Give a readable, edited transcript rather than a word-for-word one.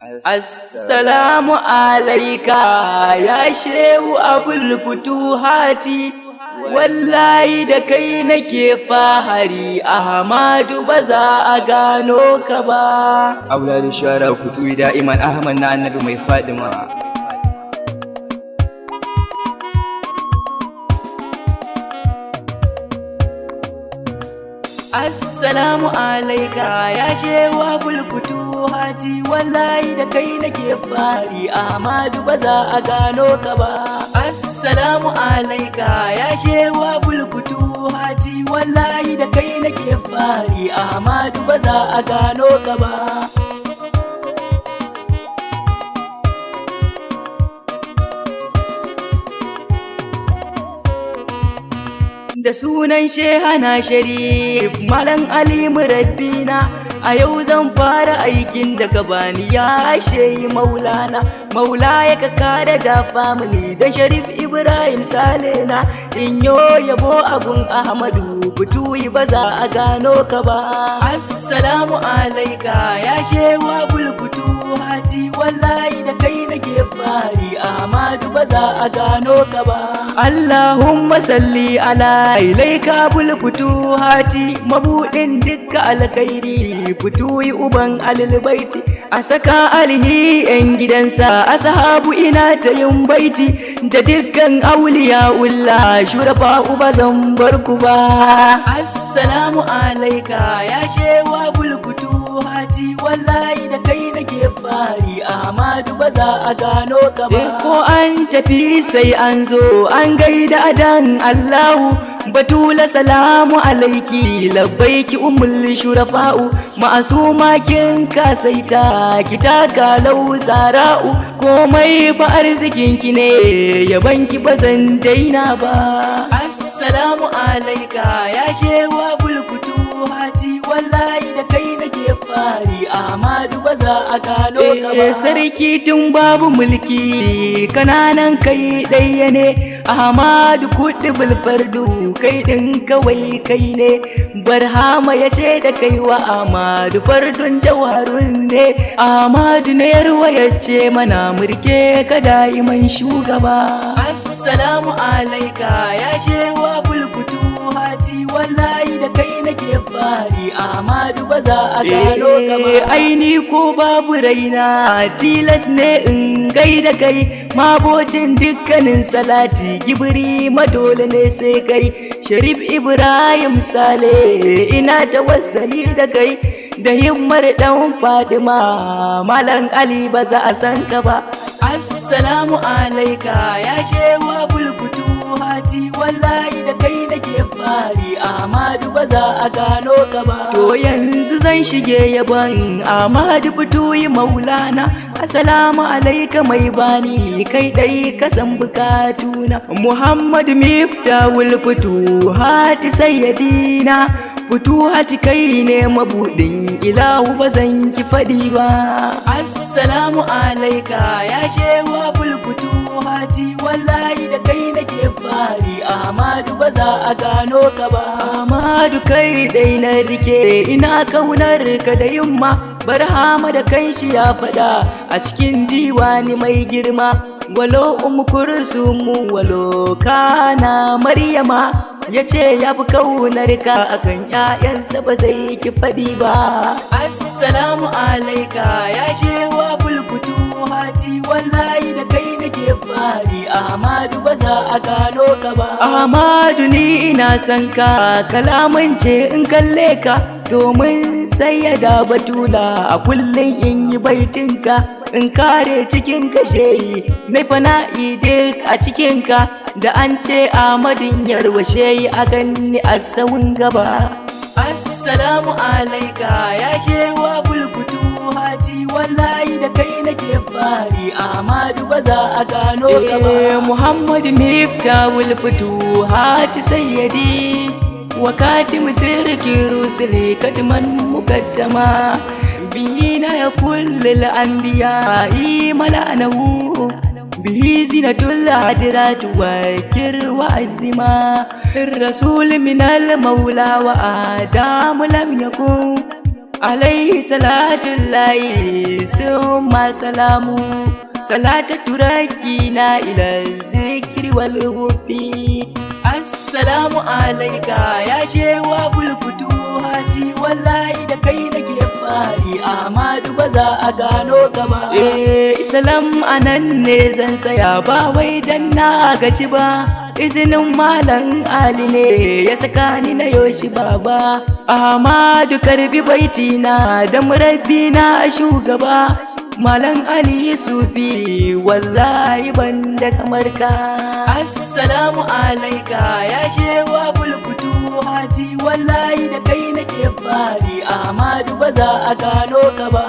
Assalamu alaika ya Shehu Abul Futuhati, wallahi da kai nake fahari, Ahmadu, ba za a gano ka ba. Auladu shara kutu da'iman Ahmad na Annabi mai Fadima. Assalamu alaika ya Shehu Abul Futuhati, wallahi da kai nake fari, Ahmadu, ba za a gano ka ba. Assalamu alaika ya Shehu Abul Futuhati, wallahi da kai nake fari, Ahmadu, ba za a gano ka ba. Da sunan Shehana Sharif Malam Ali Murabbina, a yau zan fara aikin da ka bani, ya Shehi Maulana. Maula ya ka kare da family da Sharif Ibrahim Salena, in yo yabo abun Ahmadu Futuhi, ba za a gano ka ba. Assalamu alaika ya Shehu Abul Futuhati, wallahi da kai nake fari, Ahmadu, ba za a gano ka ba. Allahumma salli ala ilaika Abul Futuhati, mabudin dukka alkhairi, Futuhi uban Alilbaiti, a saka alhi yan gidansa, ashabu, ina ta yin baiti da dukkan auliya ulla shurafa uba, zan bar ku ba. Assalamu alaika ya Shehu Abul Futuhati, wallahi da kai nake fari, Ahmadu, ba za a gano ka ba. Ko an tafi sai an zo an gaida adan Allahu. Batula, salamu alaiki, labbaiki umul shurafa'u, ma'asuma kin kasaita ki taka lau zara'u, komai fa arzikin ki ne, yaban ki ba zan daina ba. Assalamu alaika ya Shehu Abul Futuhati, wallahi da kai nake fari, Ahmadu, ba za a gano ka ba. Sarki tun babu mulki kananan kai ɗaya ne, Ahmadu kuɗi bulfardu, kai ɗin kawai kai ne. Barhama ya ce da kai wa Ahmadu fardun jauharun ne, Ahmadu ne ruwa ya ce mana murke ka da'iman shugaba. Assalamu alaika ya Shehu Abul Futuhati, wallahi da kai nake fari, Ahmadu, ba za a gano ka ba. Aini ko babu raina tilas ne in gaida kai, mabocin dukkanin salati, gibiri madole ne sai kai. Sharif Ibrahim Sale, ina tawassali da kai da himmar dan Fadima Malam Ali, ba za a san ka ba. Assalamu alaika ya Shehu Abul Futuhati, wallahi da kai nake fari, Ahmadu, ba za a gano ka ba. To yanzu zan shige yabon Ahmadu Futuhi Maulana. Assalamu alaika mai bani, kai dai ka san bukatuna. Muhammad Miftahul Futuhati sayyidina, Futuhati kai ne mabudin ilahu, ba zan ki faɗi ba. Assalamu alaika ya Shehu Abul Futuhati, wallahi da kai nake fari, Ahmadu, ba za a gano ka ba. Ahmadu, kai dai na rike, ina kaunar ka da yamma. Barhama da kanshi ya faɗa a cikin diwani mai girma, walo Kursumu walo kana Maryama, ya ce ya fi kaunar ka akan ‘ya'yansa, ba zai ki faɗi ba. Assalamu alaika ya Shehu Abul Futuhati, wallahi da kai nake fari, Ahmadu, ba za a gano ka ba. Ahmadu, ni ina son ka, kalaman ce in kalle ka, domin sayyada Batula a kullum in yi baitinka, in kare cikin kasheyi mai fana'i duk a cikinka, da an ce Ahmadin Yarwa sheyi, a ganni a sawun gaba. Assalamu alaika ya Shehu Abul Futuhati, wallahi da kai nake fari, Ahmadu, ba za a gano ka ba. Muhammad Miftahul Futuhati sayyidi wa katim sirki rusuli katman mukattama bina ya kullil anbiya malanahu bihi zinatul hadiratu wa kir wa azima الرسول من المولى وآدم لم يكن. Alaihi salatun layi summa salamu, salata turaki na ila zikri wal hubbi. Assalamu alaika ya shewa bulkutu hati, wallahi da kai nake fari, Ahmadu ba za a gano ka ba. Eh, salam, anan ne zan tsaya, ba wai dan na gaci ba, izinin Malam Ali ne ya saka ni na yoshi. Baba Ahmadu, karbi baiti na da murabbi na shugaba Malam Ali Sufi, wallahi ban da kamar ka. Assalamu alaika ya shewa bulkutu hati, wallahi da kai nake fari, Ahmadu ba za a gano ka ba.